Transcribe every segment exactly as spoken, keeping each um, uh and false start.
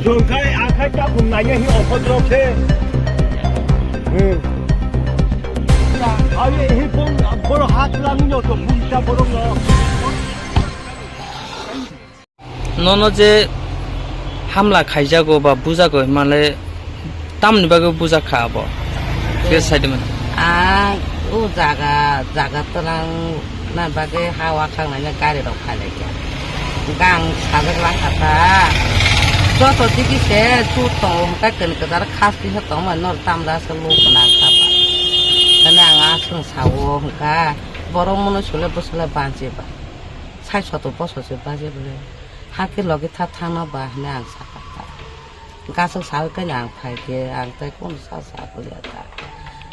Jongkai akhai ta khum naiya hi okhot rok khe. Hmm. Aye hi bong boro hat lami no to buita borok no. Nono je hamla khaijago ba bujago himale tamni bagwi bujak kha abo? Khe saidi mano. Ang o jaga, jaga twnang na bagwi ha wakhang nai gari rok phai lai kha. Gang sajak lang kha ta. Joto digi se chu tongo hwnkhe kwnwi kwchar khas kisa tongma nor tamra se luk nang kha ba. Tani ang aswng sao hwnkha borok mono sule bwswla banchi ba. Sai soto bosor se baje bole. Hakhe logi tha thangna ba hwnwi ang sakha ta. Gasuk sawi khe ang phai khe ang tei kunu sa sa bwlya ta.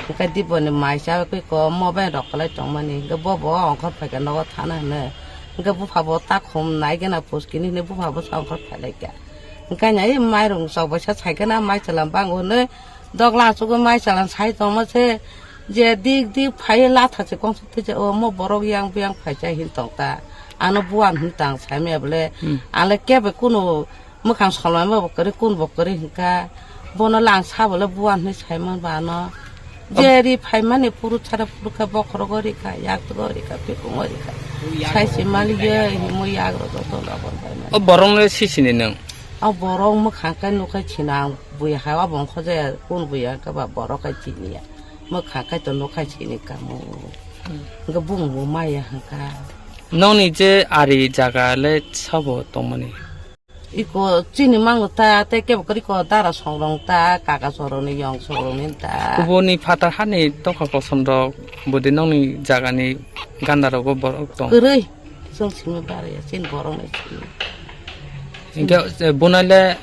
Hwnkhe diboni mai chawi khe ko mobile rok kwlai tongmani. Hwnkhe bo bo ongkhor phai khe nogo thana hwno. Hwnkhe bupha bo ta khum nai gana puskini hwnwi bupha bo sa ongkhor phai lai kha. Hwnkhe ani mairung chok bai sa sai gana mai chwla bang hwnwi dogla achugwi mai chwla sai tongma se. Je dik dik phai latha se kongsa twi se, o mo borok yang biyang phai cha hin tong ta. Ano buan hin tang sai maya bole. Hmm. Ale kebe kunu mwkhang solmai ma bo kwrwi kun bo kwrwi hinka. Bono lang sa bole buan hin sai man ba ano. Ob- Je ri phai mani puru chara puru kha bokhoro go ri kha, yak go ri kha, pikung go ri kha. Sai se mali ye himo yak ro joto la bor bai mani. O borok no sisini nang. O borok mwkhang kai nukhai china ang bui ha wa bong kho je kun bui ya ka ba borok kai chini ya. Mwkhang kai to nukhai sini kamo. Hmm. Hwnkhe bung bo maya hwnkha. Nokni je ari jaga le sabo tongmani? Iko chini mango ta, tei kebo kwrwi ko dara songrong ta, kaka soroni yong songroni ta. Kubuni phatar hani tokha kosom rok, budi nokni jagani ganda rogo borok tong. Kwrwi, chwng simi barya, chini borokni simi. Hingke, eh, bunai le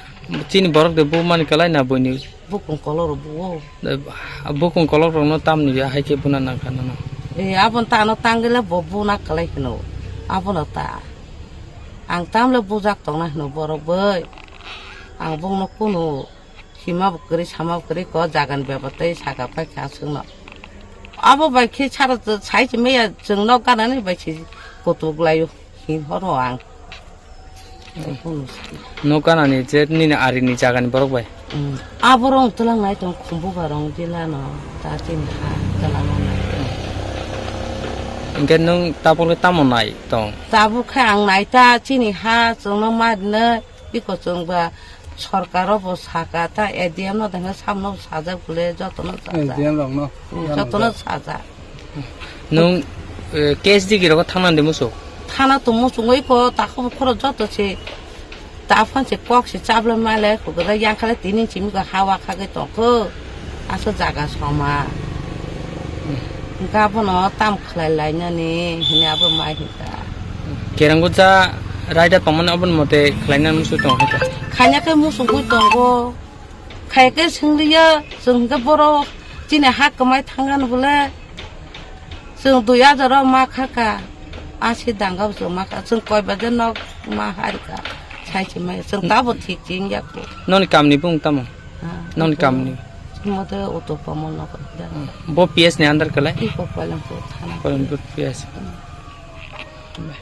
chini borok de bu mani kalai na buini? Bukung kolok rok buo. Eh, bukung kolok rok no tamni ya hai khe buna nang kha nono. Eh, abon ta ano tangwi le bo buna kalai hino. Abono ta. Ang tamle bujak tongna hino borok bai. Ang bongno kunu hima bo kwrwi sama bo kwrwi ko jagan beba tei saka pai kha chwngno. Abo bai khe sara sai se meya chwng nok ganani bai se kutuk laio hin horo ang. Nok ganani je nini arini jagani borok bai? Mm. Aborok twlang nai tong khumbu barong dilano ta tin ha twlang nai. Hingke nwng tabuk le tamo nai tong? Tabuk khe ang nai ta chini ha chwngno ma rwno iko chwng ba sorkaro bo saka ta A D M no dengkhe samno sajak bole jotono sajak. A D M rokno. Mm, jotono sajak. Nwng, eh, K S D G rogo thangna de muchung? Thana to muchung oi ko, takhuk bukhuk rok joto se, ta phone se kok se chabla male, kok da yang khala tini simi ko hawa khagwi tongkho, aso jaga soma. Hwnkhe abono tam khlai lainani hwnwi abo mai hwnkha. Kerengbo ja raida tongmani aboni mote khlaina muchung tong hwnkha. Khaina khe muchung oi tongo. Khaikhe swngliya, chwng hwnkhe borok chini ha kwmai thangani bole, chwng dui hajar o ma khaka, asi dangao chwng ma kha, chwng koi baje nok ma harika, sai se mai, chwng tabo thik ching yakho. Noni kamni bung tamo? Ha, noni kamni? Mote auto pamo nok da. Bo P S ni under kalai? Iko Koilampur thana. Koilampur P S. Hmm.